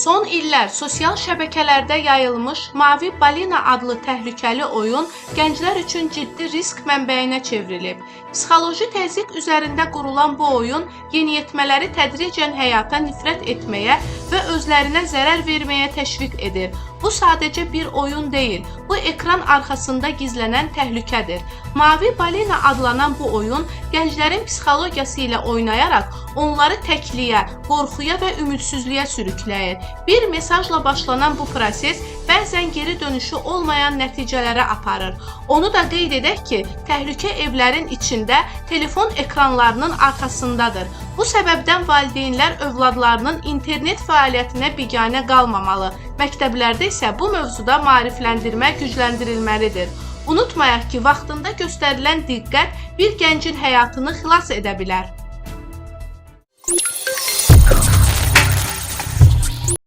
Son illər sosial şəbəkələrdə yayılmış Mavi Balina adlı təhlükəli oyun gənclər üçün ciddi risk mənbəyinə çevrilib. Psixoloji təzyiq üzərində qurulan bu oyun yeniyetmələri tədricən həyata nifrət etməyə və özlərinə zərər verməyə təşviq edir. Bu sadəcə bir oyun deyil, bu ekran arxasında gizlənən təhlükədir. Mavi Balina adlanan bu oyun gənclərin psixologiyası ilə oynayaraq onları təkliyə, qorxuya və ümidsizliyə sürükləyir. Bir mesajla başlanan bu proses bəzən geri dönüşü olmayan nəticələrə aparır. Onu da qeyd edək ki, təhlükə evlərin içində telefon ekranlarının arxasındadır. Bu səbəbdən valideynlər övladlarının internet fəaliyyətinə biganə qalmamalı. Məktəblərdə isə bu mövzuda maarifləndirmə gücləndirilməlidir. Unutmayaq ki, vaxtında göstərilən diqqət bir gəncin həyatını xilas edə bilər.